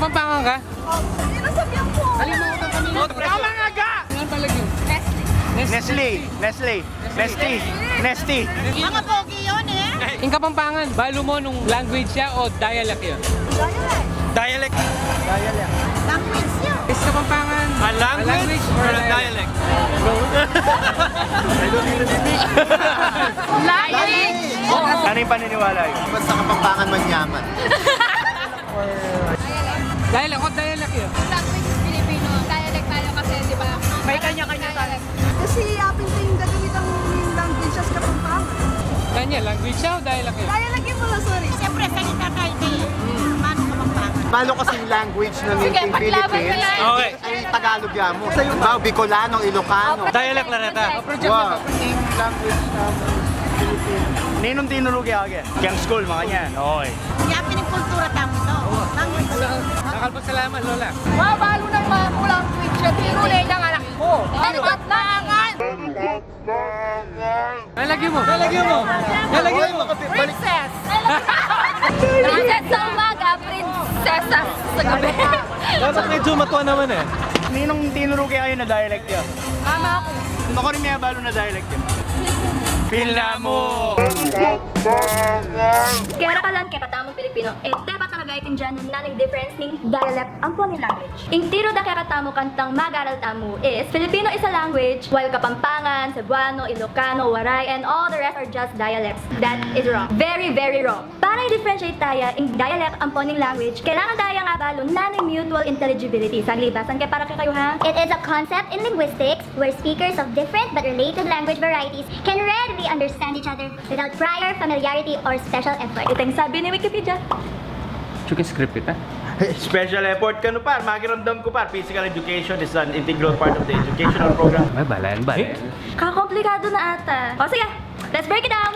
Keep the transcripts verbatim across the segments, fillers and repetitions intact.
Kapampangan ka? Hindi na sabihan ko. Kalimutan kami. Tama nga ga! Ano pala yun? Nestle. Nestle. Nestle. Nestle. Nestle. Mga pogi yun eh. Ing Kapampangan, balu mo nung language ya o dialect ya? Dialect. Dialect. Dialect. Language ya. Is Kapampangan a language or a dialect? I don't even speak. Language! Ano yung paniniwala yun? Basta Kapampangan manyaman. Dialect. O dialect ya? Language is Filipino. Dialect tayo kasi, di ba? May kanya-kanya tayo. Kasi apin tayong gagamitan ng language sa Kapampangan. Kanya, language ya o dialect ya? Dialect yung pala, sorry. Siyempre, salita tayo kay Mano Kapampangan. Balu kasing language ng Philippines. Okay. Ay, Tagalog ya mo. Sa'yo ba? Bicolano, Ilocano. Dialect la reta. Wow. Language ng Philippines. Ninong tinuru ke? Keng school, makanyan. Okay. Kaya pinikultura tamu to. Language. Dakal pung salamat, Lola. Wa, balu na yung mga kulang language. Tiru na yung anak ko. Ano ba? Lalagyan mo. Lalagyan mo. Lalagyan mo. Princess. Princess sa umaga, prinsesa sa gabi. Dapat medyo matuwa naman eh. Ninong tinuru ke kayu na dialect ya? Mama ko. Makurin mi abalu na dialect ya. Feel na mo. Kaya rakalan kekatamung Pilipino, e, dapat talaga itindian nanu ing difference ning dialect ampon ning language. Ing tiru da kekatamu kantang mag-aral tamu is Filipino is a language, while Kapampangan, Cebuano, Ilocano, Waray, and all the rest are just dialects. That is wrong. Very, very wrong. Para i-differentiate taya ing dialect ampon ning language, kailangan tayang abalu nanu ing mutual intelligibility. Saglit, basahan ke para kekayu, ha? It is a concept in linguistics where speakers of different but related language varieties can readily understand each other without prior familiarity or special effort. Ita ing sabi ning Wikipedia. Chuka script ita. Special effort kanu, par. Makiramdam ku, par. Physical education is an integral part of the educational program. Ay, balen, balen. Kakomplikadu na ata. O, sige. Let's break it down!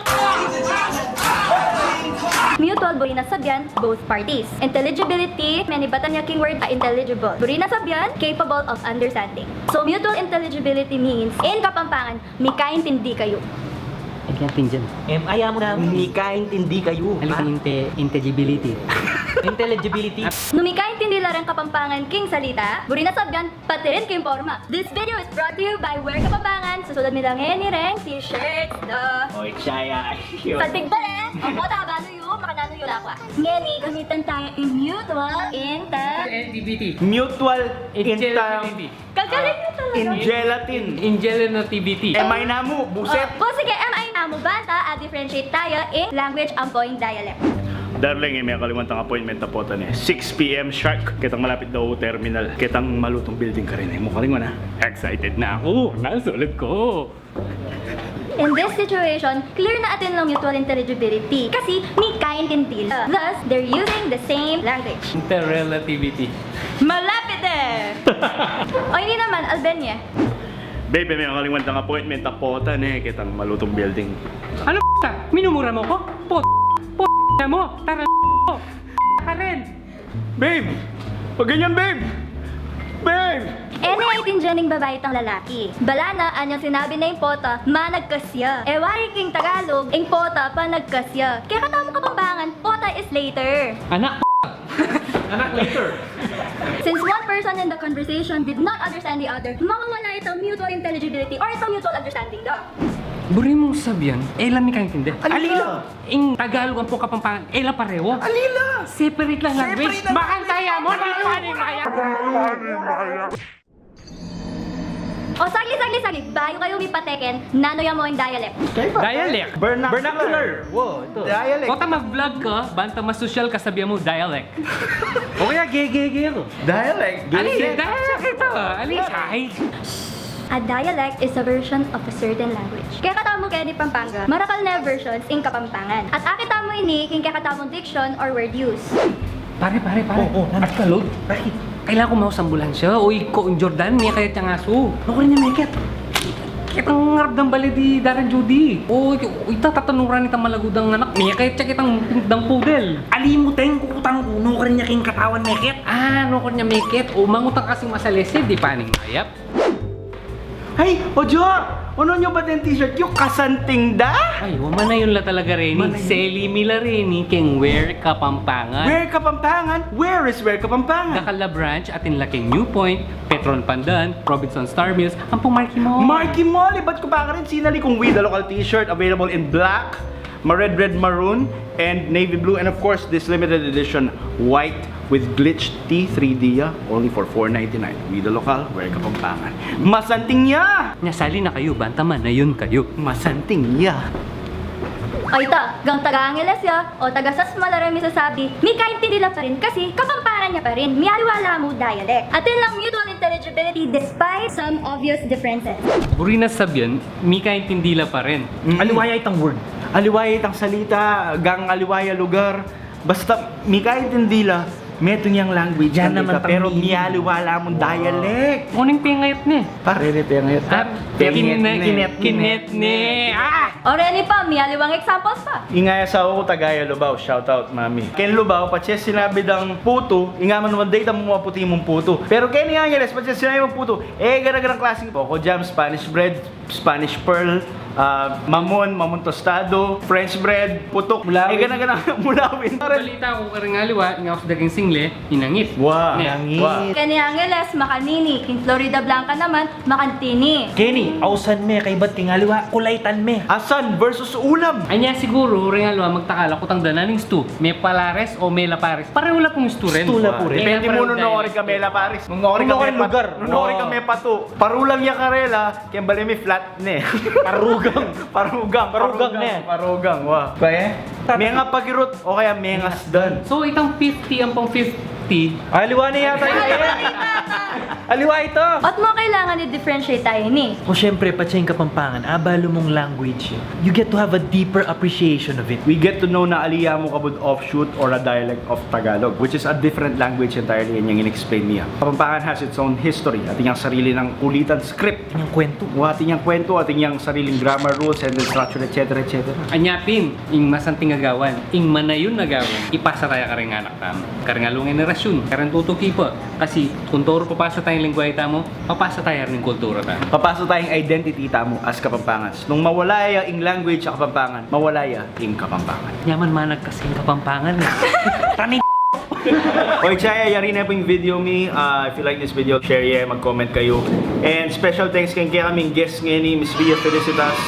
Mutual, buri nang sabyan, both parties. Intelligibility, menibatan ya king word a intelligible. Buri nang sabyan, capable of understanding. So, mutual intelligibility means, in Kapampangan, mikaintindi kayu. Ay, kaintindihan. Em, aya mu na. Mikaintindi kayu. Ano yung inte-, intelligibility? Intelligibility. Nu mikaintindi la reng Kapampangan king salita, buri nang sabyan, pati rin king porma. This video is brought to you by Wear Kapampangan. Susulud mi la ngeni reng t-shirts, da. Oy, siya ya. Santig bale, o, pota, balu yu, makananu yu lakwa. Ngeni, gamitan taya ing mutual inter- N T B T. Mutual inter- Intelligibility. Kagaling yu talaga. In gelatin. In gelatin T B T. M I namu, buset. O, sige, M I namu, banta a-differentiate taya ing language ampon dialect. Darling, e me kakalingwan tang appointment a pota ne, six P M sharp. Ketang malapit da ku terminal. Ketang malutung building karin, e mu kakalingwan, ha? Excited na aku. Nasulud ku. In this situation, clear na atin lang mutual intelligibility. Kasi mikaintindi la. Thus, they're using the same language. Interrelativity. Malapit e! O, ini naman, Albenye. Babe, e me kakalingwan tang appointment a pota ne ketang malutung building. Ano, p-, minumura mu ku? P-, p-, na mu, tara mo. Karen. Babe! Wag ganyan, babe! Babe! E ne aintindian ning babai itang lalaki. Bala na, anyang sinabi na ing pota, managkas ya. E wari king Tagalog, ing pota, panagkas ya. Kekatamung Kapampangan, pota is later. Anak, anak later. Since one person in the conversation did not understand the other, mawawala itang mutual intelligibility or itang mutual understanding da. Buri mung sabyan, e la mikaintindi. Alila! Ing Tagalog ampong Kapampangan, e la pareho. Alila! Separate lang language. Separate lang language. Makanta ya mu, makanta ya mu. O, saglit, saglit, saglit. Bayu kayu mipateken, nanu ya mu ing dialect? Dialect. Vernacular. Vernacular. Wow, ito. Dialect. Pota mag-vlog ka, banta masosyal ka, sabihan mu dialect. O kaya, ge, ge, ge, ano? Dialect. Ali, dialect ito. Ali, ay. A dialect is a version of a certain language. Kekatamu keni Pampanga, marakal ne versions ing Kapampangan. At akit tamu ini king kekatamung diction or word use. Pare, pare, pare. O, o, nanu? At ka-load? Bakit? Kailangan ku mau sa ambulansya. Uy, ko, Jordan, mekayat yang asu. Nukarin ya mekayat? Ketang ngarap dang bale di Darren Judy. O, ita, tatanuran itang malagudang anak. Mekayat ya ketang dang poodle. Ali mu, Teng, kukutang ku, nukarin ya king katawan mekayat? A, nukarin ya mekayat? O, mangutang kasing masalese, di paning mayap. Ay, o, Jo! Ono yu ba deng t-shirt yu, kasanting da? Ay, wa, manayun la talaga reni. Manayun. Seli mi la reni keng Where Kapampangan. Where Kapampangan? Where is Where Kapampangan? Dakal a branch, atin la keng New Point, Petron Pandan, Robinson Star Mills, ampong Marquee Mall. Marquee Mall, ibat ku pa karin sinali kung We The Local t-shirt, available in black, ma-red, red, maroon, and navy blue, and of course, this limited edition white with glitch T three D ya, only for four ninety-nine. We The Local, Where Kapampangan. Masanting ya! Nya, sali na kayu, banta manayun kayu. Masanting ya! O ita, gang taga Angeles ya, o taga sasma la rin misasabi, mikaintindi la pa rin kasi Kapampangan ya pa rin, mialiwa la mu dialect. Atin lang mutual intelligibility despite some obvious differences. Buri na sabian, mikaintindi la pa rin. Mm. Aliwa ya itang word. Aliwa ya itang salita, gang aliwa ya lugar. Basta mikaintindi la, metung yang language. Yan naman, pero mialiwa la mung dialect. Uning pengayat ne. Pare ne pengayat. Ah, kinet ne. Kinet ne. Ah! O reni pa, mialiwang examples pa. Ing asawa ku taga ya Lubao, shout out, mami. Keng Lubao, patse sinabi dang putu, ing aman, one day, tamu maputi mung putu. Pero keni Angeles, patse sinabi mung putu, e, gara-garang klaseng Coco Jam, Spanish bread, Spanish pearl, ah, mamon, mamon tostado, French bread, putuk. Mulawin. E, gana-gana, mulawin. Balita ku karing aliwa, ing aus da keng single, inangit. Wa. Ne. Inangit. Wa. Keni Angeles, makanini. King Floridablanca naman, makantini. Keni, ausan me, kaybat king aliwa, kulaitan me. Asan versus ulam. Anya siguru, ring aliwa, magtaka la kutang danan ning stew. Me palares o me lapares. Parehu la pung stew rin. Stew la pu rin. Depende mu nung nori ka me lapares. Nung nori ka me pat-, lugar. Nung nori ka me patu. Parulang ya karela, keng bale mi flat ne. Parugang. Parugang. Parugang ne. Parugang, wa. Kaya? Menga pagirut o kaya mengas dan. So, itang fifty ampong fifty. Aliwa ne yata ita. Aliwa ita. At mo kailangan i-differentiate tayo ni. O, siyempre, patse ing Kapampangan, abalu mung language. You get to have a deeper appreciation of it. We get to know na ali ya mu kabud offshoot or a dialect of Tagalog, which is a different language entirely, yan yang in-explain niya. Kapampangan has its own history. Atin yang sarili nang kulitan script. Atin yang kwentu. Wa, atin yang kwentu, atin yang sariling grammar rules, sentence structure, et cetera, et cetera. Anya pin, ing masanting a gawan, ing manayun a gawan, ipasa taya karing anak tamu, karing alung henerasyun, karing tutuki pa. Kasi, kung toro papasa taya ing lengguahe tamu, papasa taya rin ing kultura tamu. Papasa taya ing identity tamu as Kapampangan. Nung mawala ya ing language a Kapampangan, mawala ya ing Kapampangan. Nyaman managkas king Kapampangan. Tani. O, ita ya, yari ne pu ing video mi. Ah, if you like this video, share ye, mag-comment kayu. And special thanks keng kekaming guest ngeni, Miss Via Felicitas.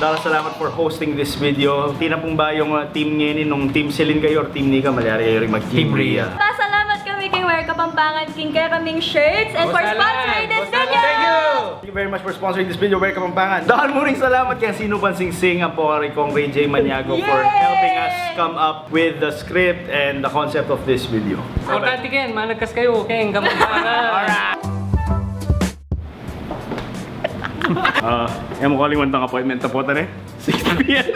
Dala salamat for hosting this video. Atin na pung bayung, ah, team ngeni, nung Team Celine kayu or Team Nika, malyari kayu ring mag-Team Ria. Pasalamat kami king Where Kapampangan king kekaming shirts and for sponsoring this video. Thank you! Thank you very much for sponsoring this video, Where Kapampangan. Dakal mu ring salamat kang Sinuban Singsing, ampo kang Ray J Maniago for helping us come up with the script and the concept of this video. Importante ken, managkas kayu keng Kapampangan. Alright. Ah, e mu kaligtan ing appointment tamu, tane? Six P M.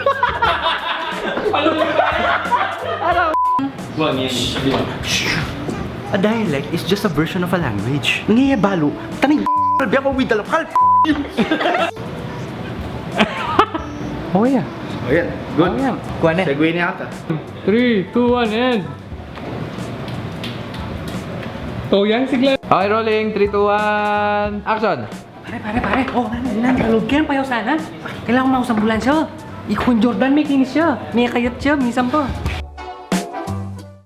A dialect is just a version of a language. Nung e ye balu, tane, biya ko with the local. Oh, yeah. O, yan. Good. O, yan. Kuha na. Segue na yata. Three, two, one, and Oh, yan, sigla. Okay, rolling. Three, two, one, action! Pare, pare, pare. O, nanu, nanu, nanu, kaya payaw sana. Kailangan maus ambulansya. Ikun Jordan, me kinis ya. Me kayat ya, misan pa.